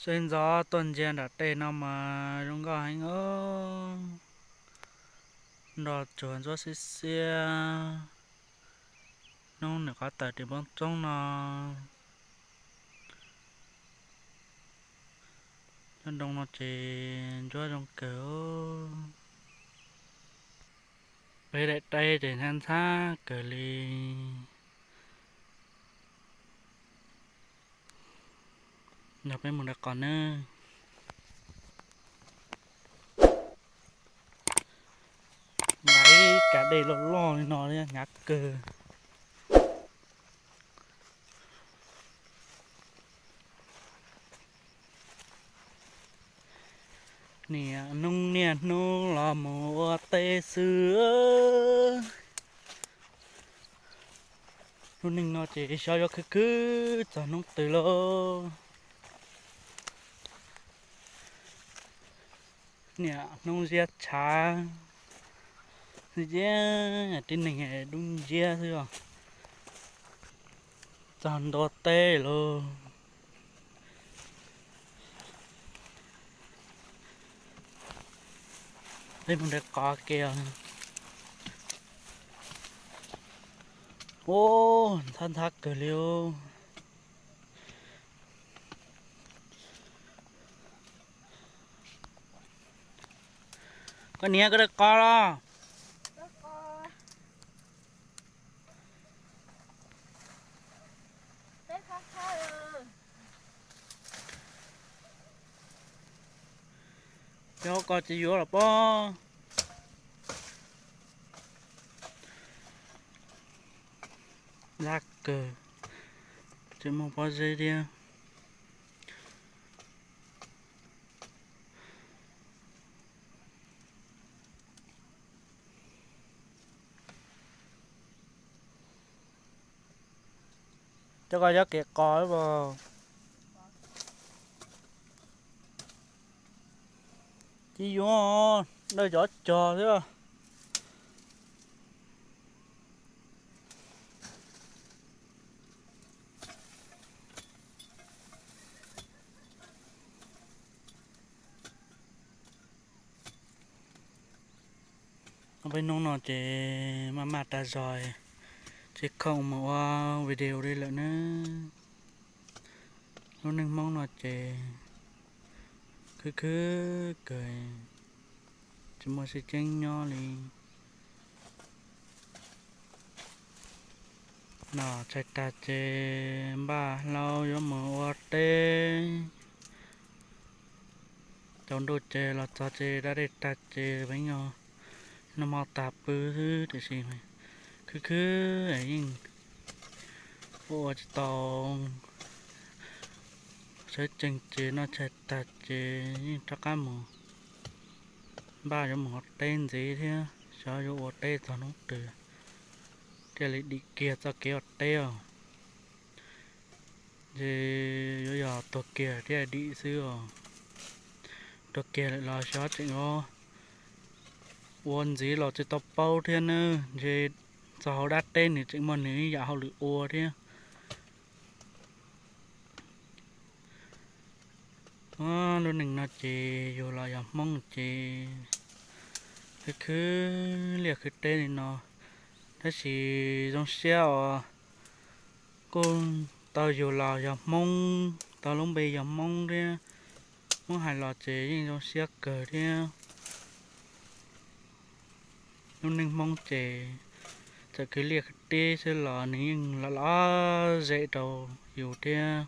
Seb ntxov tuaj ntsia nram tej no mas zoo nkauj heev os. Nroj tsuag ntsuab xiab xiab, hnub nws qhov tawm tim npoo txoob no. Nyob nroog no ces ntsuab zoo kawg. Peb daim teb ces ntxhab ntxhab kawg li. Yog peb mus nram qos nawb. Ntais kav dej loj loj li no hnyav kawg. Niaj hnub niaj hnub los mus ua teb xwb. Lub neej no ces xyov yuav khwv khwv txog hnub twg lauj. Niaj hnub ziab tshav, tib neeg dub nciab xwb os. Txog ntua teb lauj. Peb mus nram qos kiag. Ub, ntxhab ntxhab kawg li. Koj niam, koj daim qos los? Cov ko tsis yuav los pob. Ntxhab kawg, tsis muaj pob zeb thiab. Cov ko cov kev qos los? Tsis yuav, dawj cov cog xwb. Ob peb hnub no ces maj maj tas zog, tsis khoom mus ua video li lawm nawb. Lub neej Hmoob no ces khwv khwv kawg, tsis muaj sib ceeb nyob li. Noj tshais tag ces npaj hlau yuav mus ua teb. Tsaus ntuj ces los txog ces da dej tag ces pheej yog noj mov tag pw xwb tiam sis khwv khwb yeej ua tsis tau sawv tsees ces noj tshais tag ces yeej rov qab mus npaj yuav mus ua teb ntxiv thiab xyov yuav ua teb txog hnub twg thiaj li dim kiag txoj kev ua teb os. Ces yuav yog tuag kiag thiaj dim xwb os. Tuag kiag lawm los xyov tseem ua ntxiv los tsis tau paub thiab nawb. Ntshe txog hauv dab teb nws tseem muaj nws ib yam hauj lwm ua thiab. Lub neej no ces yus los yog Hmoob ces khwv khwv liaj khwv teb li no, tab sis zoo siab os, kuj tau yus los yog Hmoob, tau lub npe yog Hmoob thiab. Muab hais los ces yeej zoo siab kawg thiab. Lub neej Hmoob ces txawm khwv liaj khwv teb xwb los nws yeej lom lom zem rau yus thiab,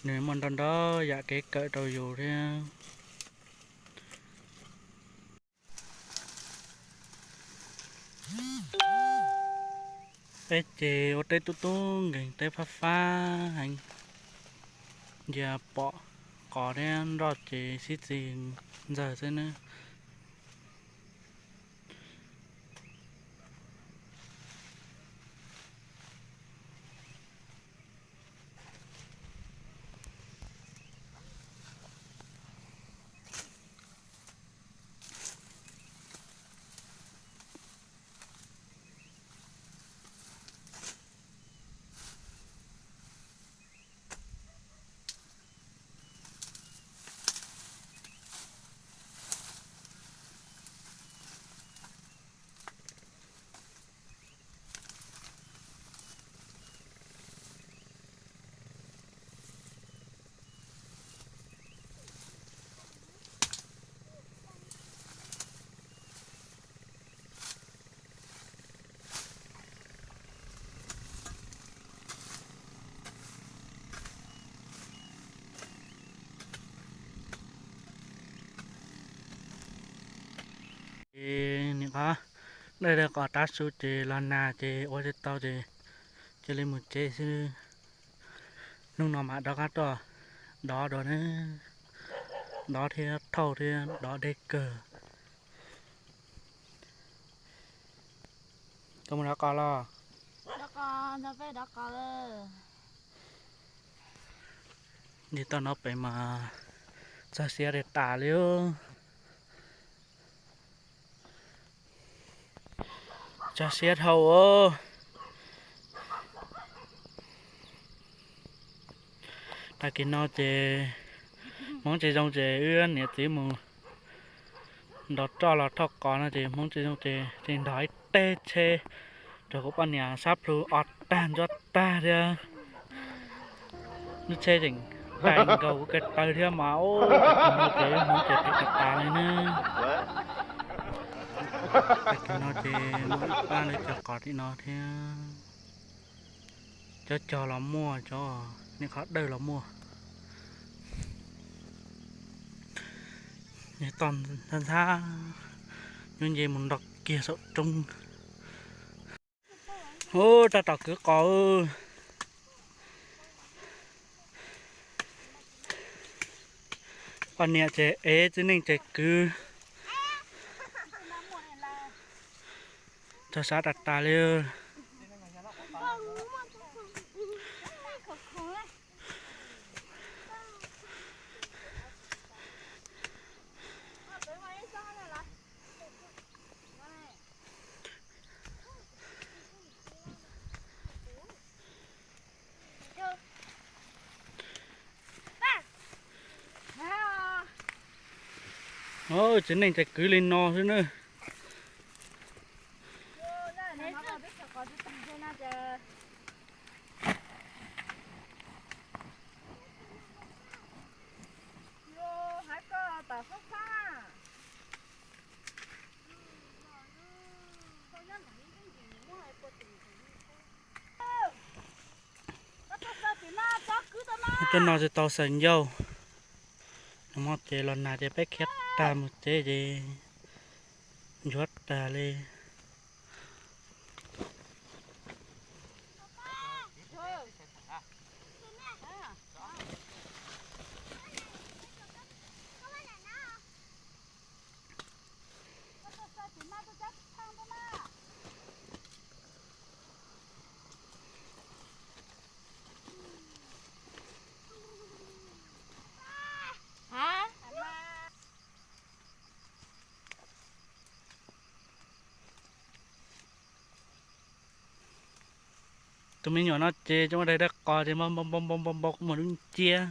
nws muaj ntau ntau yam kev kawm rau yus thiab. Peb ces ua teb tub tub nkeeg, teb fab fab heev, ntsia pom qos thiab nroj ces sib txig ntxawg xwb nawb. Qhov dej dawb qos tav su ces los nag ces ua tsis tau ces cia li mus tsev xwb. Hnub no mas rov qab tuaj dov dua na, dov thiab thauj thiab dov deb kawg. Koj mus dov qos los? Nce toj no pem mas txog siab tas tas li. Txog siab dhau os. Tag kis no ces hmoov tsis zoo ces wb niam txiv mus nrov roj los thauj qos no ces hmoov tsis zoo ces tseem nrog ib teg tsheb rau kuv poj niam sab plhu o tag ntsuab tag thiab. Lub tsheb tseem tais nkaus kuv ko taw thiab mas, ub, tag kis no ces wb hmoov ces phem tas tas li na. Tag kis no ces muaj ib pab lawv cog qos tim no thiab. Cov cog los muaj, cov niam qhov dawj los muaj. Nce toj ntxhab ntxhab, nyob nce mus nrog kiag saum roob. Ub, rov tom kwv qos. Poj niam ces ev, txiv neej ces kwv. Txog siab tas tas li. Txiv neej ces kwv li no xwb na. Cov no tsis tau xaws ncauj. Nag hmo ces los nag ces peb khiav tag mus tsev ces ntsuab tag li. Tus me nyuam no ces coj mus daig dawb qos ces npau npau npau npau npau npau kuv mus lub nciab.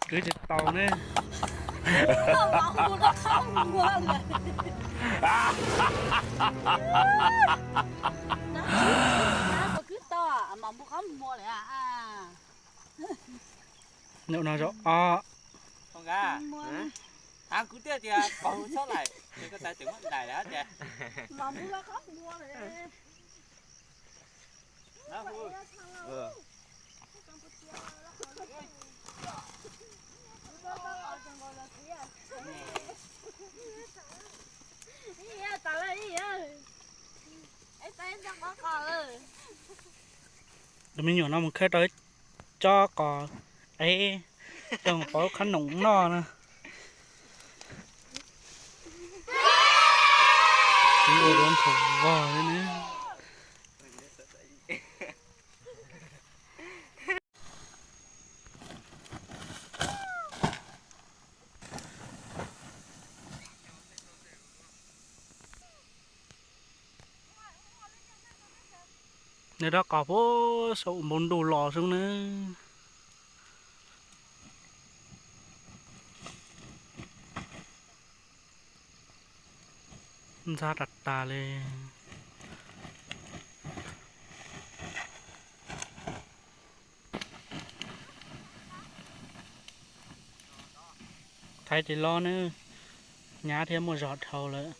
Kwv tsis tau ne. Nub no zaum ob. Tus me nyuam no mus khawb tau ib tsob qos ev coj mus pauv qhob noom noj na. Ua duav nthaum vog li na. Nws rov qos puag saum npoo ntuj los xwb na. Ntxhab tas tas li. Thaiv ces los nawb, nyab thiab muaj zog dhau lawm.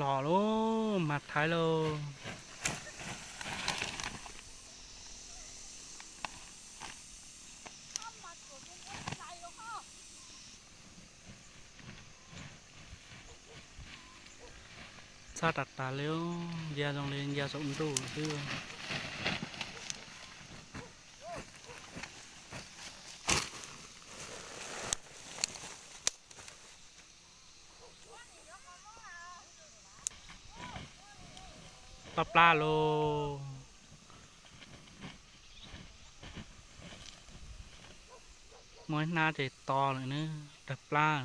Los lauj, mas thaiv lauj. Txhab tas tas li, ncia zoo li ncia saum ntuj xwb. Toj plab lauj. Muaj ib hnab ces to lawm ne, tawg plab.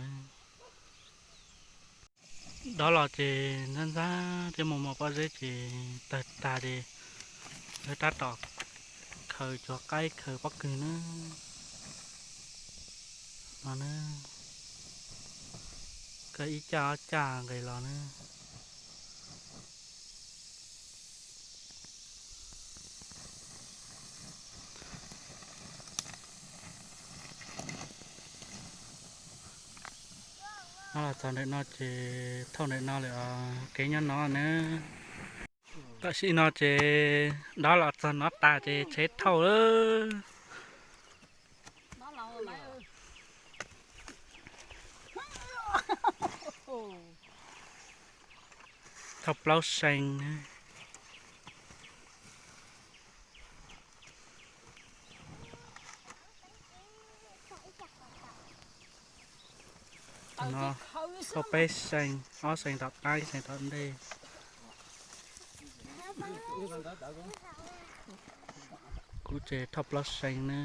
Dob los ces ntxab ntxab thiab mos mos pob zeb ces tawg tag ces lawv tab tom khaws cov qaib khaws pob kws na. No na, kawg ib caj ob caj nqis los na. No los txog ntawm no ces thauj ntawm no lawm os, kev nyob no na. Tam sim no ces dob los txog no tas ces tsheb thauj lawm. Thauj plaub see. No thauj peb see, ob see tom qab, ib see tom ntej. Kuv ces thauj plaub see ne.